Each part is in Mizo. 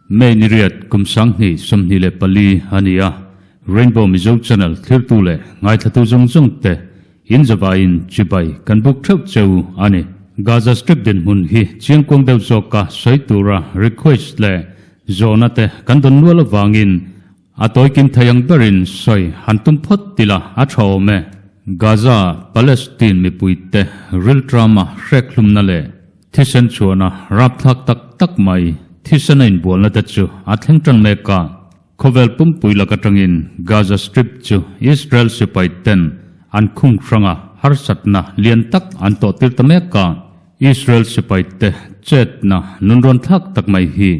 May ni riat kum 2024 a ni a, Rainbow Mizo Channel thlirtu leh ngaithlatu zawng zawng te in zavaiin chibai kan buk theuh cheu a ni. Gaza Strip dinhmun hi chiangkuang deuh zawka sawi tura request leh zawhna te kan dawn nual avangin A tawikim thei ang berin sawi han tum phawt tila a tha awm e. Gaza, Palestine mipuite riltrama hrek hlumna leh thisen chhuahna rapthlak tak tak mai thisen a inbualna te chu a thleng tan mek a. Khawvel pumpui lak atangin Gaza Strip chu Israel sipai ten an khung hranga harsatna lian tak an tawh tir ta mek a. Israel sipai te chetna nunrawn thlak tak mai hi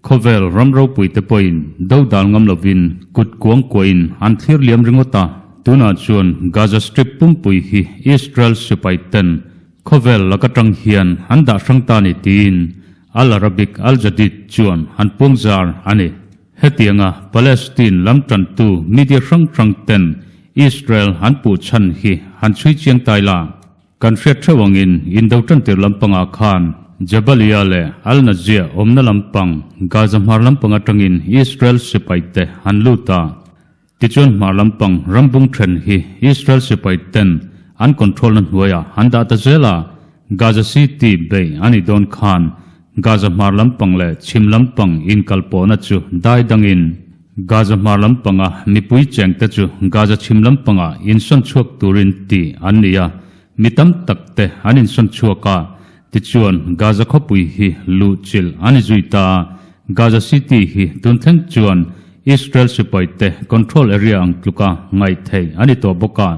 Khawvel ram ropuite pawhin do dal ngam lovin kut kuang kuahin an thlir liam ringawt a, tunah chuan Gaza Strip pumpui hi Israel sipai ten khawvel lak atang hian an dah hrang ta ni tiin Al Arabic Al Jadeed chuan an puang zar a ni. Hetianga Palestine lam tantu media hrang hrang ten Israel an puh chhan hi han chhui chiang tai la. Kan hriat theuh angin Indo tantir lampangah khan Jabalia leh Al-Najia awmna lampang Gaza hmar lampang atangin Israel sipaite an lut a. Tichuan hmar lampang rambung then hi Israel sipaiten an control na hnuaiah an dah ta zel a. Gaza City bei a nih dawn khan Gaza hmar lampang leh chhim lampang inkalpawhna chu dai dangin Gaza hmar lampanga mipui chengte chu Gaza chhim lampanga insawn chhuak turin ti an ni a, mi tam tak te an insawn chhuak a, tichuan Gaza khawpui hi luh chilh a ni zui ta a, Gaza City hi tun thleng chuan Israel sipaite control area ang tluka ngaih theih a ni tawh bawk a,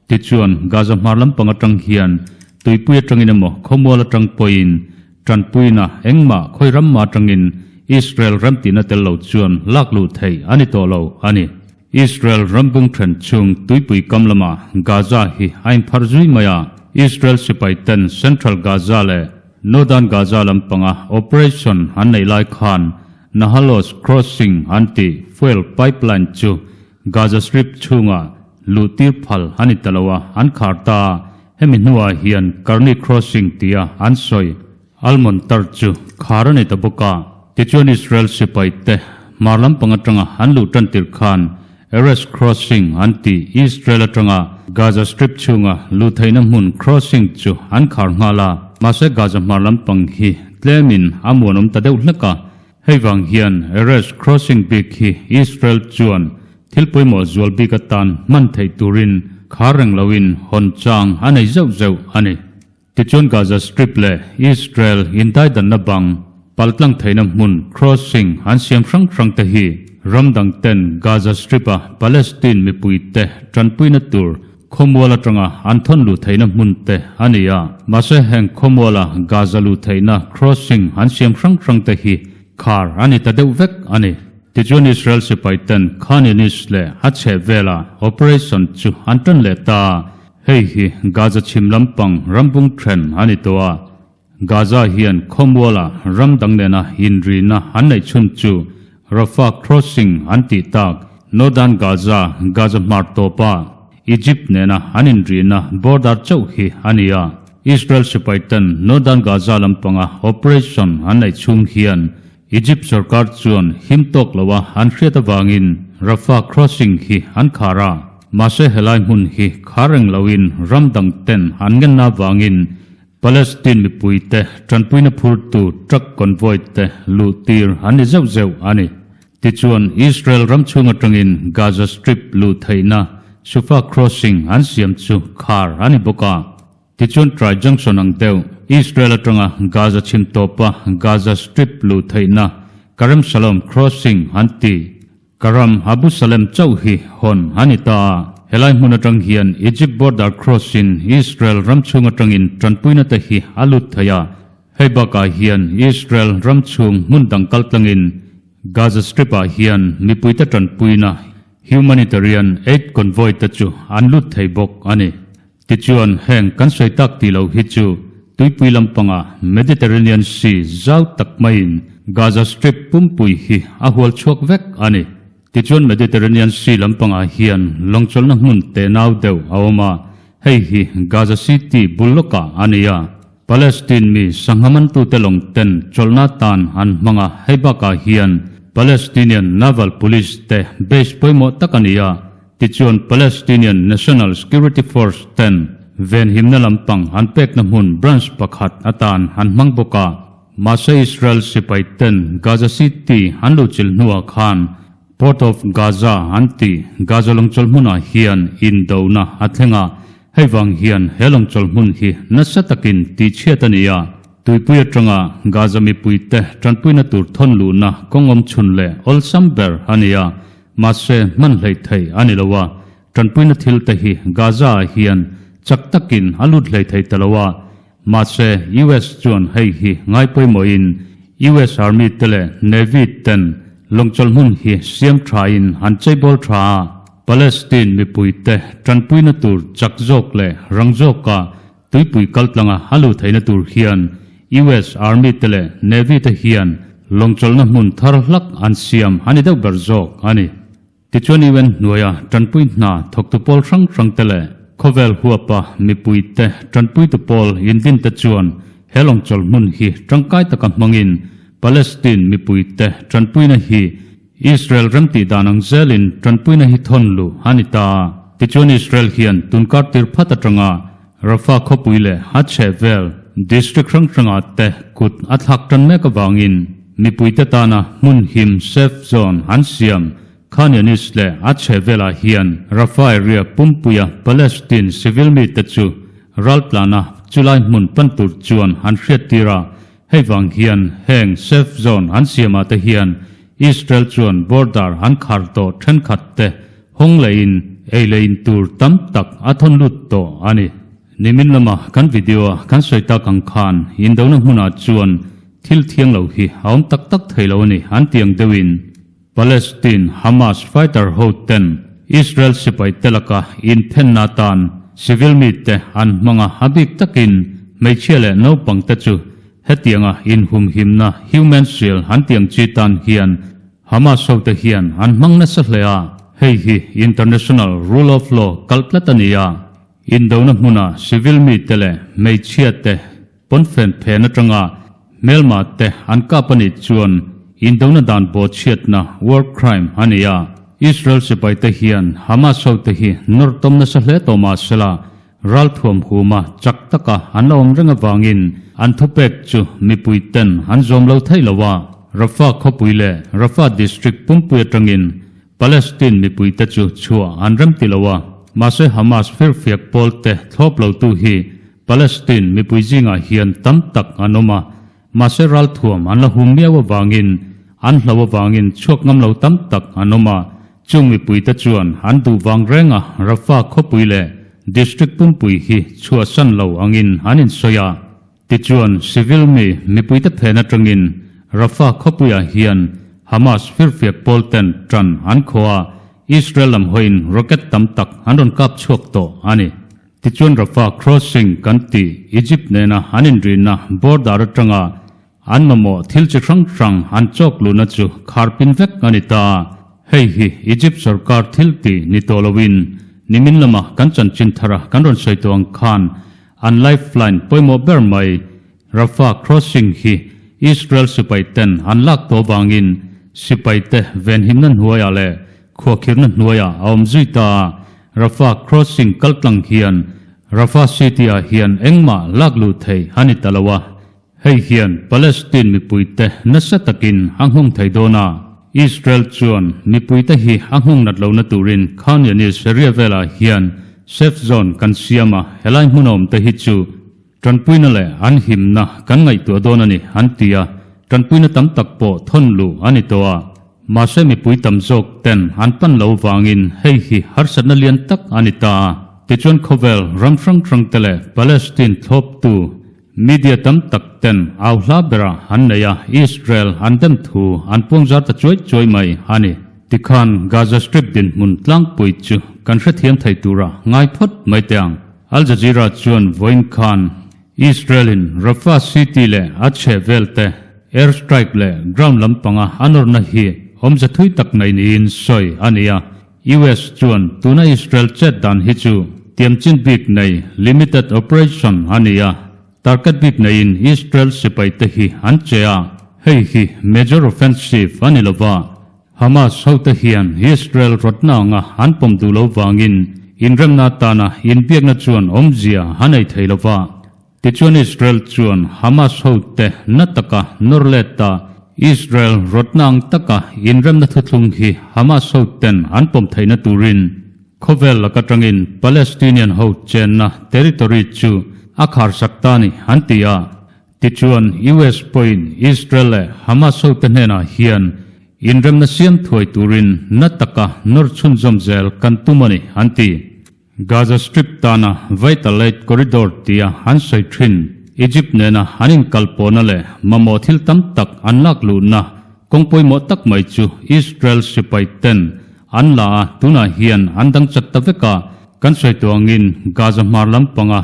tichuan Gaza hmar lampang atang hian tuipui atangin emaw khawmual atang pawhin Tanpuina engmah khawi ram mah atangin Israel ram tihna tel lo chuan lak luh theih a ni tawh lo a ni. Israel ram bung then chung tuipui kam lamah Gaza hi a inpharh zui mai a. Israel sipai ten Central Gaza leh Northern Gaza lampanga operation an neih lai khan Nahalos Crossing an tih fuel pipeline chu Gaza Strip chhungah luh tir phal a ni ta lo a, an khar ta a. Hemi hnuah hian Karni Crossing tia an sawi Almond tar chu khar a ni ta bawk a. Tichuan Israel sipai te hmar lampang atanga an luh tan tir khan Erez Crossing an tih Israel atanga Gaza Strip chhunga luh theihna hmun crossing chu an khar nghal a. Mahse Gaza hmar lampang hi tlemin a muanawm ta deuh hlek a. Hei vang hian Erez Crossing bik hi Israel chuan Thil pawimawh zual bik atan hman theih turin khar reng loin hawn chang a nei zeuh zeuh a ni. Tichuan Gaza Strip leh Israel indaidanna bang paltlang theihna hmun crossing an siam hrang hrang te hi ram dang ten Gaza Strip-a Palestine mipuite tanpuina tur khawmual atanga an thawn luh theihna hmun te a ni a. Mahse heng khawmuala Gaza luh theihna crossing an siam hrang hrang te hi khar a ni ta deuh vek a ni. Tichuan Israel sipai ten Khan Yunis leh a chheh vela operation chu an tan leh ta a, hei hi Gaza chhim lampang rambung then a ni tawh a. Gaza hian khawmuala ram dang nena inrina an neih chhun chu Rafah Crossing an tih tak Northern Gaza, Gaza hmar tawpa Egypt nena an inrina border chauh hi a ni a. Israel sipai ten Northern Gaza lampanga operation an neih chhung hian Egypt sorkar chuan him tawk loa an hriat avangin Rafah crossing hi an khar a, mahse helai hmun hi khar reng loin ram dang ten an ngenna avangin Palestine mipuite tanpuina phurtu truck convoy te luh tir an ni zeuh zeuh a ni. Tichuan Israel ram chhung atangin Gaza Strip luh theihna Shufa crossing an siam chu khar a ni bawk a. Tichuan Tri Junction ang deuh, Israel atanga Gaza chhim tawpa Gaza Strip luh theihna Karem Shalom Crossing an ti. Karam Abu Salem chauh hi hawn a ni ta a. Helai hmun atang hian Egypt border cross-in Israel ram chhung atangin tanpuina te hi a lut thei a. Hei bakah hian Israel ram chhung hmun dang kal tlangin Gaza Strip-ah hian mipuite tanpuina humanitarian aid convoy te chu an lut thei bawk a ni. Tichuan, heng kan sawi tak tih loh hi chu tuipui lampanga Mediterranean Sea zau tak maiin Gaza Strip pumpui hi a hual chhuak vek a ni. Tichuan Mediterranean Sea lampangah hian lawngchawlhna hmun tenau deuh a awm a, hei hi Gaza City bul lawkah a ni a. Palestine mi sangha mantute lawng ten chawlhna tan an hmang a, hei bakah hian Palestinian Naval Police te base pawimawh tak a ni a. Tichuan Palestinian National Security Force ten venhimna lampang an pekna hmun branch pakhat atan an hmang bawk a. Mahse Israel sipai ten Gaza City an lo chilh hnuah khan Port of Gaza an tih Gaza lawngchawlh hmunah hian indona a thleng a, hei vang hian he lawngchawlh hmun hi nasa takin tihchhiat a ni a, tuipui atanga Gaza mipuite tanpuina tur thawn luhna kawng awm chhun leh awlsam ber a ni a, mahse hman hleih theih a ni lo a, tanpuina thil te hi Gaza ah hian chak takin a lut hlei thei ta lo a, Mahse, US chuan hei hi ngai pawimawhin US Army te leh Navy ten lawngchawlh hmun hi siam thain an cheibawl tha a, Palestine mipuite tanpuina tur chak zawk leh rang zawka tuipui kaltlanga a luh theihna tur hian US Army te leh Navy te hian lawngchawlhna hmun thar hlak an siam a ni deuh ber zawk a ni. Tichuan UN hnuaia tanpui hna thawktu pawl hrang hrangte leh khawvel huapa mipuite tanpuitu pawl indinte chuan he lawngchawlh hmun hi tangkai taka hmangin Palestine mipuite tanpuina hi Israel remtih dan ang zelin tanpuina hi thawn luh a ni ta. Tichuan Israel hian tunkar tir phat atanga Rafah khawpui leh a chhehvel district hrang hrangah te kut a thlak tan mek avangin mipuite tana hmun him safe zone an siam Khan Younis leh a chhehvelah hian Rafah area pumpuia Palestine civil mite chu raltlana chulai hmun pan tur chuan an hriattir a, hei vang hian heng safe zone an siamah te hian Israel chuan border an khar tawh thenkhat te hawng leiin ei leh in tur tam tak a thawn lut tawh a ni. Nimin lama kan video a kan sawi tak ang khan indona hmunah chuan thil thiang lo hi a awm tak tak thei lo a ni an ti ang deuhin Palestine Hamas fighter ho ten Israel sipai te laka inphenna atan civil mite an hmang a, a bik takin hmeichhia leh naupang te chu hetianga inhumhimna human shield an ti ang chi tan hian Hamas ho te hian an hmang nasa hle a, hei hi international rule of law kalh tlat a ni a, indona hmuna civil mite leh hmeichhia te Pawnfen phen atanga hmelma te an kap a nih chuan indona dan bawhchhiatna, war crime, a ni a. Israel sipai te hian Hamas ho te hi nawr tawm nasa hle tawh mah sela, ralthuam huma chak taka an la awm reng avangin an thupek chu mipui ten an zawm lo theih lo a. Rafah khawpui leh Rafah district pumpui atangin Palestine mipuite chu chhuah an rem ti lo a, mahse Hamas firfiak pawlte thlawp lotu hi Palestine mipui zingah hian tam tak an awm a, mahse ralthuam an la hum miau avangin an hlo avangin chhuak ngam lo tam tak an awm a, chung mipuite chuan an duh vang renga Rafah khawpui leh district pumpui hi chhuahsan lo angin an insawi a. Tichuan, civil mi mipuite phen atangin Rafah khawpuiah hian Hamas firfiak pawl ten tan an khaw a, Israel lam hawiin rocket tam tak an rawn kap chhuak tawh a ni. Tichuan Rafah crossing kan tih Egypt nena an inrihna border atanga an mamawh thil chi hrang hrang an chawk luhna chu kharpin vek a ni ta. Hei hi Egypt sorkar thil tih ni tawh loin nimin lama kan chanchin thara kan rawn sawi tawh ang khan An lifeline pawimawh ber mai Rafah crossing hi Israel sipai ten an lak tawh vangin sipai te venhimna hnuaiah leh khuakhirna hnuaiah a awm zui ta a, Rafah crossing kaltlang hian Rafah city ah hian engmah lak luh theih a ni ta lo a, Hei hian Palestine mipuite nasa takin a nghawng thei dawn a, Israel chuan mipuite hi a nghawng nat lohna turin Khan Younis area velah hian safe zone kan siam a, helai hmun awmte hi chu tanpuina leh an himna kan ngaihtuah dawn a ni an ti a, tanpuina tam tak pawh thawn luh a ni tawh a, mahse mipui tam zawk ten an pan lo vangin hei hi harsatna lian tak a ni ta a, tichuan khawvel ram hrang hrangte leh Palestine thlawptu Media tam tak ten au hla berah an nei a, Israel an dem thu an puang zar ta chuai chuai mai a ni. Tikhan Gaza Strip dinhmun tlangpui chu kan hrethiam thei tura ngai phawt mai teh ang. Al Jazeera chuan vawiin khan Israel in Rafah city leh a chhehvel te air strike leh ground lampanga a nawrna hi awmze thui tak nei niin sawi a ni a. US chuan tuna Israel chet dan hi chu tiamchin bik nei limited operation a ni a, target bik neiin Israel sipaite hi an che a, hei hi major offensive a ni lova. Hamas hote hian Israel rawtna anga an pawm duh lo vangin inremna atana inbiakna chuan awmzia a nei thei lova. Tichuan Israel chuan Hamas hote na taka nawr let a, Israel rawtna ang taka inremna thuthlung hi Hamas hoten an pawm theihna turin khawvel lak atangin Palestinian ho chenna territory chu a kharsak ta ni an ti a. Tichuan US pawhin Israel leh Hamas hote hnenah hian inremna siam thuai turin na taka nawr chhunzawm zel kan tum a ni an ti. Gaza Strip tana Vital Aid Corridor tia an sawi thin Egypt nena an inkalpawhna leh mamawh thil tam tak an lak luhna kawng pawimawh tak mai chu Israel sipai ten an la a, tunah hian an dang chat ta vek a, kan sawi tawh angin Gaza hmar lampanga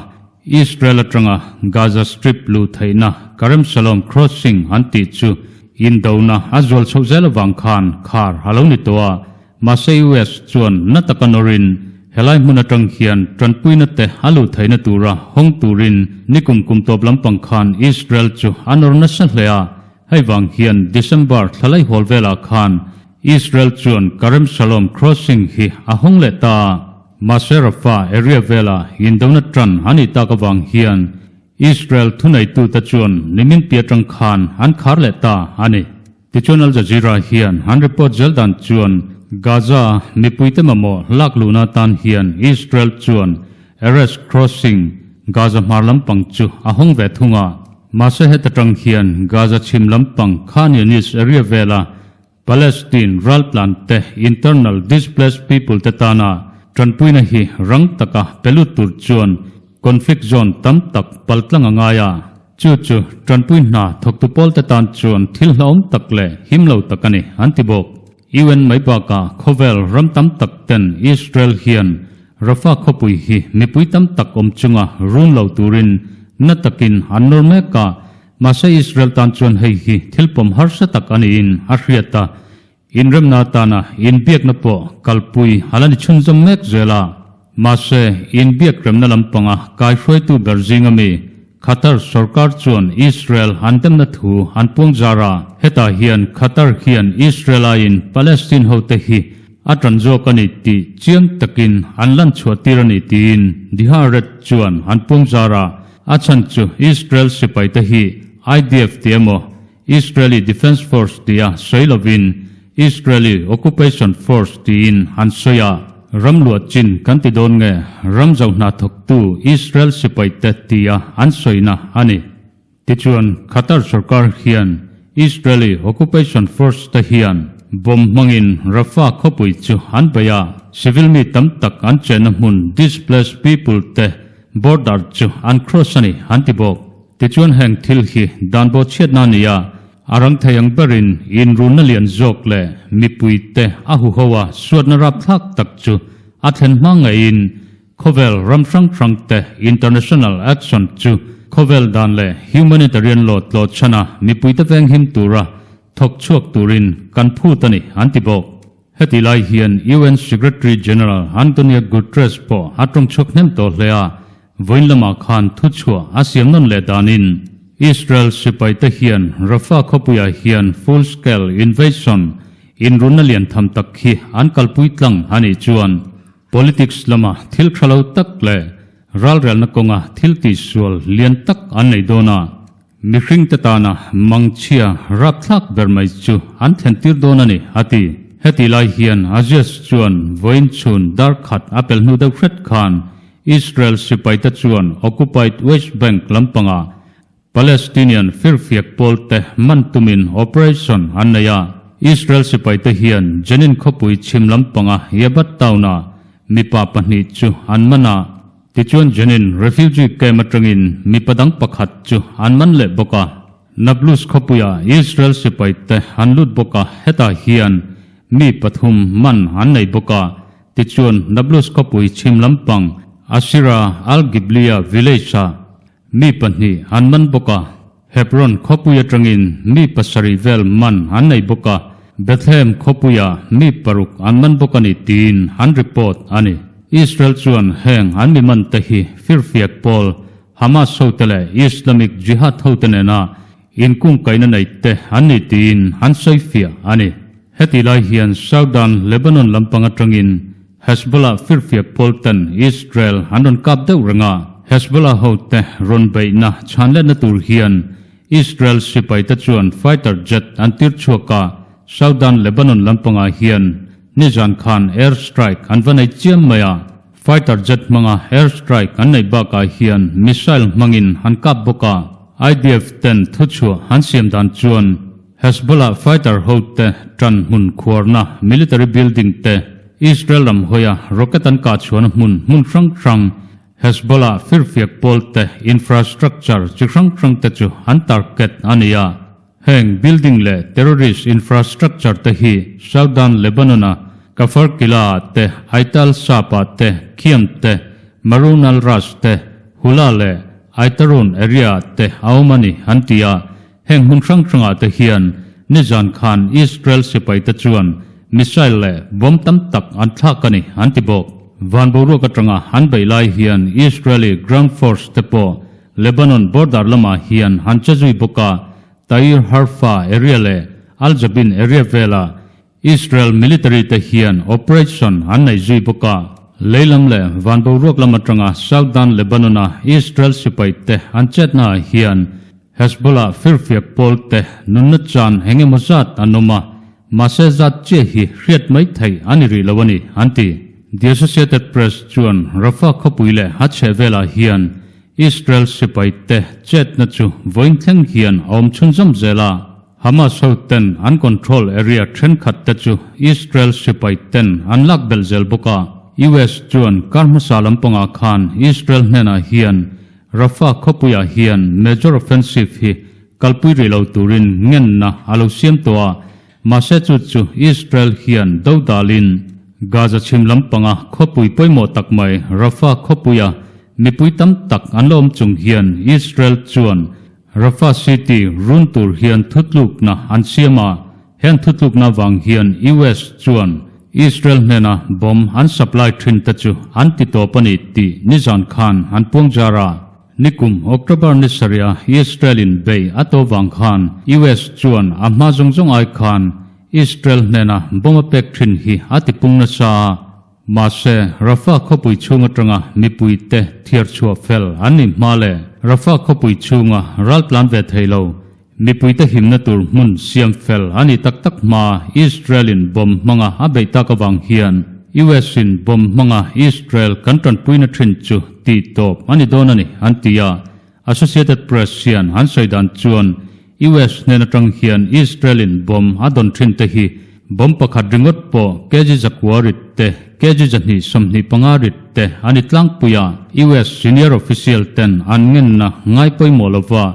Israel atanga Gaza Strip luh theihna Karem Shalom Crossing an tih chu indona a zual chhoh zel avang khan khar a lo ni tawh a. Mahse US chuan na taka nawrin helai hmun atang hian tanpuina te a luh theihna tura hawng turin nikum kum tawp lampang khan Israel chu a nawr nasa hle a, hei vang hian December thlalai hawl velah khan Israel chuan Karem Shalom Crossing hi a hawng leh ta a. Mahse Rafah area vela indona tan a nih tak avang hian Israel thuneitute chuan nimin pi atang khan an khar leh ta a ni. Tichuan Al Jazeera hian an report zel dan chuan Gaza mipuite mamawh lak luhna atan hian Israel chuan Erez Crossing, Gaza hmar lampang chu a hawng ve thung a. Mahse heta tang hian Gaza chhim lampang Khan Younis area vela Palestine raltlan te internal displaced people te tana tanpuina hi rang taka pe lut tur chuan conflict zone tam tak paltlang a ngai a. Chu chu tanpui hna thawktu pawl te tan chuan thil hlauhawm tak leh him lo tak a ni, an ti bawk. UN mai bakah khawvel ram tam tak ten Israel hian Rafah khawpui hi mipui tam tak awm chunga run lo turin na takin an nawr mek a, mahse Israel tan chuan hei hi thil pawm harsa tak a niin a hriat a, Inremna atana inbiakna pawh kalpui a la ni chhunzawm mek zel a, mahse inbiakremna lampanga kaihruaitu ber zinga mi Qatar sorkar chuan Israel an demna thu an puang zar a, hetah hian Qatar hian Israel aiin Palestine hote hi a tan zawk a ni tih chiang takin an lan chhuah tir a ni tiin The Haaretz chuan an puang zar a, a chhan chu Israel sipaite hi IDF ti emaw Israeli Defence Force tia sawi lovin Israeli Occupation Force tiin an sawi a, ram luah chin kan ti dawn nge ram zo hna thawktu Israel sipaite tia an sawina a ni. Tichuan, Qatar sorkar hian Israeli Occupation Force te hian bomb hmangin Rafah khawpui chu an bei a, civil mi tam tak an chenna hmun displaced people te border chu an cross a ni an ti bawk. Tichuan heng thil hi dan bo chhiatna a ni a, a rang thei ang berin inrunna lian zawk leh mipuite a huho a suatna rapthlak tak chu a thlen hma ngeiin khawvel ram hrang hrangte international action chu khawvel dan leh humanitarian law tlawh chhana mipuite venghim tura thawk chhuak turin kan phut a ni an ti bawk. Heti lai hian UN Secretary General Antonio Guterres pawh a tawng chhuak hnem tawh hle a, vawiin lamah khan thuchhuah a siam nawn leh danin Israel sipaite hian Rafah khawpuiah hian full scale invasion, inrunna lian tham tak hi an kalpui tlang a nih chuan politics lama thil tha lo tak leh ralrelna kawnga thil tihsual lian tak an nei dawn a. Mihringte tana mangchhia rapthlak ber mai chu an thlentir dawn a ni, a ti. Heti lai hian Aziz chuan vawiin chhun dar khat a pel hnu deuh hret khan Israel sipaite chuan occupied West Bank lampangah Palestinian firfiak pawlte man tumin operation an nei a. Israel sipaite hian Jenin khawpui chhim lampanga Yabad town-ah mipa pahnih chu an man a. Tichuan Jenin refugee camp atangin mipa dang pakhat chu an man leh bawk a. Nablus khawpuiah Israel sipai te an lut bawk a, hetah hian mi pathum man an nei bawk a. Tichuan Nablus khawpui chhim lampang Asira al-Gibliya village-ah mi pahnih an man bawk a. Hebron khawpui atangin mi pasarih vel man an nei bawk a. Bethlehem khawpuia mi paruk an man bawk a ni tiin an report a ni. Israel chuan heng an mi man te hi firfiak pawl Hamas hote leh Islamic Jihad hote nena inkungkaihna nei te an ni tiin an sawi fiah a ni. Heti lai hian Southern Lebanon lampang atangin Hezbollah firfiak pawl ten Israel an rawn kap deuh reng a, Hezbollah hote rawn beihna chhanletna tur hian Israel sipaite chuan fighter jet an tir chhuak a, Southern Lebanon lampangah hian nizan khan air strike an va nei chiam mai a. Fighter jet hmanga air strike an neih bakah hian missile hmangin an kap bawk a, IDF ten thuchhuah an siam dan chuan Hezbollah fighter hote tan hmun khuarna military building te Israel ram hawia rocket an kah chhuahna hmun hmun hrang hrang Hezbollah firfiak pawl te infrastructure chi hrang hrang te chu an target a ni a. Heng building leh terrorist infrastructure te hi Southern Lebanon-a Kafr Kila-ah te, Aital Sap-ah te, Khiam te, Maroun al-Ras te, Hula leh Aitarun area-ah te a awm a ni, an ti a. Heng hmun hrang hrangah te hian nizan khan Israel sipaite chuan missile leh bomb tam tak an thlak a ni, an ti bawk. Van boruak atanga an beih lai hian Israeli ground force te pawh Lebanon border lamah hian an che zui bawk a, Tair Harfa area leh Al Jabin area velah Israel military te hian operation an nei zui bawk a. Leilam leh van boruak lam atanga Southern Lebanon-a Israel sipai te an chetnaah hian Hezbollah firfiak pawl te nunna chan eng emaw zat an awm a, mahse zat chiah hi hriat mai theih a ni rih lo a ni, an ti. The Associated Press chuan Rafah khawpui leh a chhehvelah hian Israel sipai te chetna chu vawiin thleng hian a awm chhunzawm zel a, Hamas ho ten an control area thenkhat te chu Israel sipai ten an lak belh zel bawk a. US chuan kar hmasa lampangah khan Israel hnenah hian Rafah khawpuiah hian major offensive hi kalpui rih lo turin ngenna a lo siam tawh a, mahse chu chu Israel hian dodalin Gaza chhim lampanga khawpui pawimawh tak mai Rafah khawpuia mipui tam tak an la awm chung hian Israel chuan Rafah City run tur hian thutlukna an siam a, heng thutlukna vang hian US chuan Israel hnena bomb an supply thin te chu an ti tawp a ni tih nizan khan an puang jar a. Nikum October ni sarih a Israel in bei a to vang khan US chuan a hma zawng zawng ai khan Israel hnena bomb a pek thin hi a ti pung nasa a. Mahse, Rafah khawpui chhung atanga mipuite thiar chhuah fel an ni hma leh Rafah khawpui chhunga ral tlan ve thei lo mipuite himna tur hmun siam fel a ni tak tak hma Israel-in bomb hmanga a beih tak avang hian US-in bomb hmanga Israel kan tanpuina thin chu tih tawp a ni dawn a ni, an ti a. Associated Press hian an sawi dan chuan US hnen atang hian Israel-in bomb a dawn thin te hi bomb pakhat ringawt pawh kg zakua rit te, kg 125 rit te a ni tlangpui a. US senior official ten an ngenna ngai pawimawh lova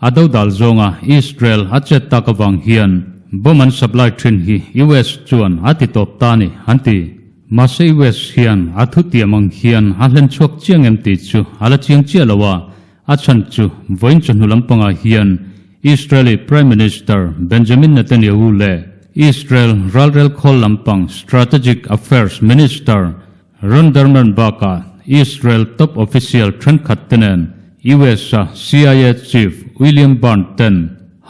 a dodal zawnga Israel a chet tak avang hian bomb an supply thin hi US chuan a ti tawp ta a ni, an ti. Mahse US hian a thutiam ang hian a hlen chhuak chiang em tih chu a la chiang chiah lo a, a chhan chu vawiin chawhnu lampangah hian Israeli Prime Minister Benjamin Netanyahu leh Israel ralrel khawl lampang Strategic Affairs Minister Ron Dermer bakah Israel top official thenkhat te nen US-a CIA Chief William Burns ten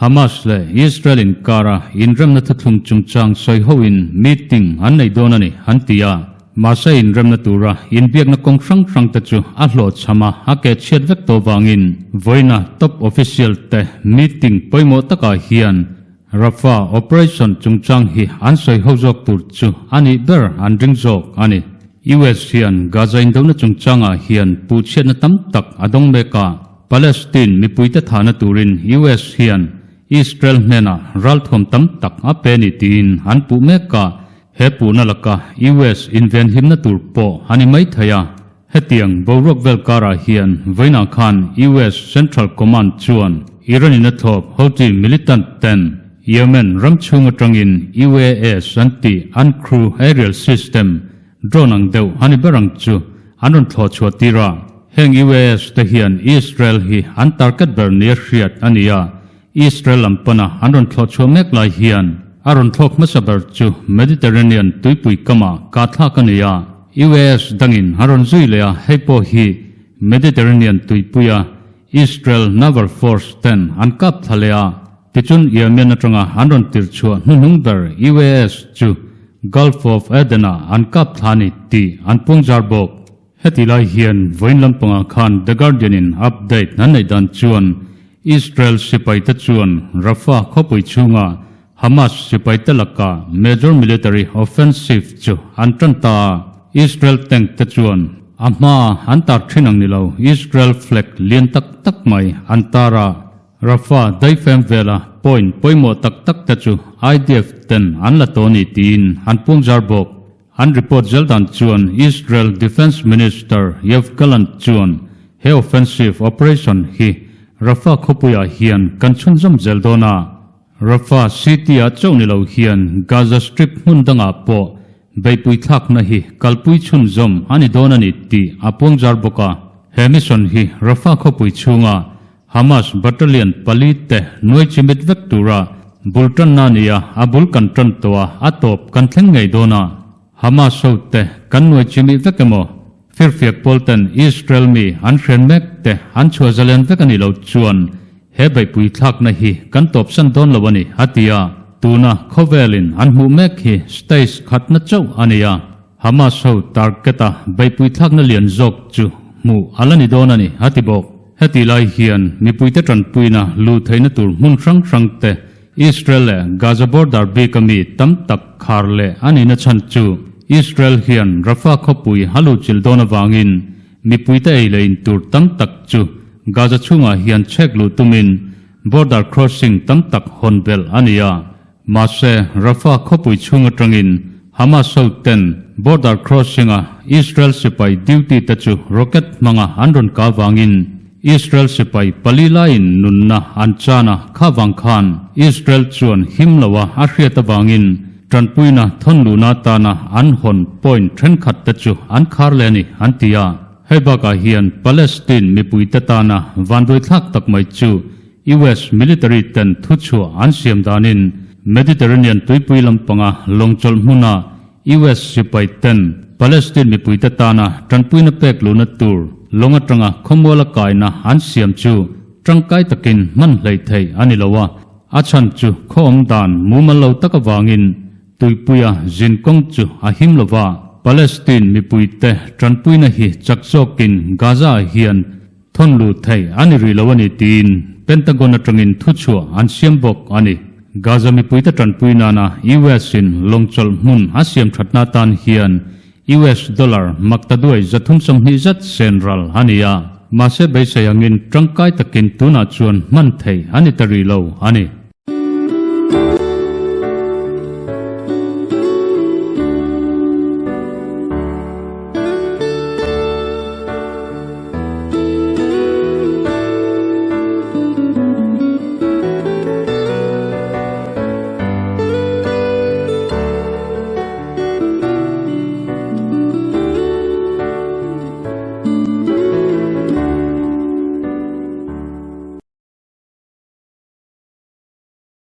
Hamas leh Israel inkara inremna thuthlung chungchang sawi hoin meeting an nei dawn a ni, an ti a. Mahse inremna tura inbiakna kawng hrang hrang te chu a hlawhchham a, a ke chhiat vek tawh vangin vawiina top official te meeting pawimawh takah hian Rafah operation chungchang hi an sawi ho zawk tur chu a nih ber an ring zawk a ni. US hian Gaza indona chungchangah hian puhchhiatna tam tak a dawng mek a. Palestine mipuite thahna turin US hian Israel hnenah ralthuam tam tak a pe ni tiin an puh mek a, he puhna laka US invenhimna tur pawh a ni mai thei a. Hetiang boruak vel karah hian vawiinah khan US Central Command chuan Iran in a thlawp Houthi militant ten Yemen ram chhung atangin UAS an tih an crew aerial system Drone ang deuh a ni ber ang chu an rawn thlawh chhuah tir a, heng UAS te hian Israel hi an target ber nia hriat a ni a, Israel lam pana an rawn thlawh chhuah mek lai hian A rawn thlawk hmasa ber chu Mediterranean tuipui kamah kah thlak a ni a, UAS dangin a rawn zui leh a, hei pawh hi Mediterranean tuipuia Israel Naval Force ten an kap thla leh a, tichun Yemen atanga an rawn tir chhuah hnuhnung ber UAS chu Gulf of Aden-ah an kap thla a ni tih an puangzar bawk. Heti lai hian vawiin lampangah khan The Guardian-in update an neih dan chuan Israel sipaite chuan Rafah khawpui chhunga Hamas sipaite lakah major military offensive chu an tan ta a, Israel tank te chuan a hmaa an tar thin ang ni lo Israel flag lian tak tak mai an tar a, Rafah daifem vela point pawimawh tak tak te chu IDF ten an la tawh a ni tiin an puangzar bawk. An report zel dan chuan Israel Defence Minister Yoav Gallant chuan he offensive operation hi Rafah khawpuiah hian kan chhunzawm zel dawn a, Rafah city-ah chauh ni lo hian Gaza Strip hmun dangah pawh beihpui thlakna hi kalpui chhunzawm a ni dawn a ni tih a puangzar bawk a. He mission hi Rafah khawpui chhunga Hamas battalion pali te nuai chimit vek tura bul tanna a ni a, a bul kan tan tawh a, a tawp kan thleng ngei dawn a. Hamas ho te kan nuai chimih vek emaw? Firfiak pawl ten Israel mi an hren mek te an chhuah zalen vek a nih loh chuan he beihpui thlakna hi kan tawpsan dawn lo a ni, a ti a. Tuna khawvelin an hmuh mek hi stage khatna chauh a ni a. Hamas ho target a beihpui thlakna lian zawk chu hmuh a la ni dawn a ni, a ti bawk. Heti lai hian mipuite tanpuina luh theihna tur hmun hrang hrang te Israel leh Gaza border bik a mi tam tak khar leh a nihna chhan chu Israel hian Rafah khawpui a luhchilh dawn avangin mipuite ei leh in tur tam tak chu Gaza chhungah hian chhek luh tumin border crossing tam tak hawn belh a ni a. Mahse, Rafah khawpui chhung atangin Hamas ho ten border crossing-a Israel sipai duty te chu rocket hmanga an rawn kah vangin Israel sipai pali laiin nunna an chan a, kha vang khan Israel chuan him loa a hriat avangin tanpuina thawnluhna atana an hawn point thenkhat te chu an khar leh a ni, an ti a. Hei bakah hian Palestine mipuite tana vanduaithlak tak mai chu US military ten thuchhuah an siam danin Mediterranean tuipui lampanga lawngchawlh hmuna US sipai ten Palestine mipuite tana tanpuina pek luhna tur lawng atanga khawmuala kaina an siam chu tangkai takin hman hleih theih a ni lo a, a chhan chu khaw awm dan mumal lo tak avangin tuipuia zin kawng chu a him lo va. Palestine mipuite tanpuina hi chak zawkin Gaza-ah hian Thawn lut thei a ni rih lo a ni tiin Pentagon atangin thuchhuah an siam bawk a ni. Gaza mipuite tanpui nana US in lawngchawlh hmun a siam thatna atan hian US dollar maktaduai 320 zat sen ral a ni a. Mahse beisei angin tangkai takin tunah chuan hman thei a ni ta rih lo a ni.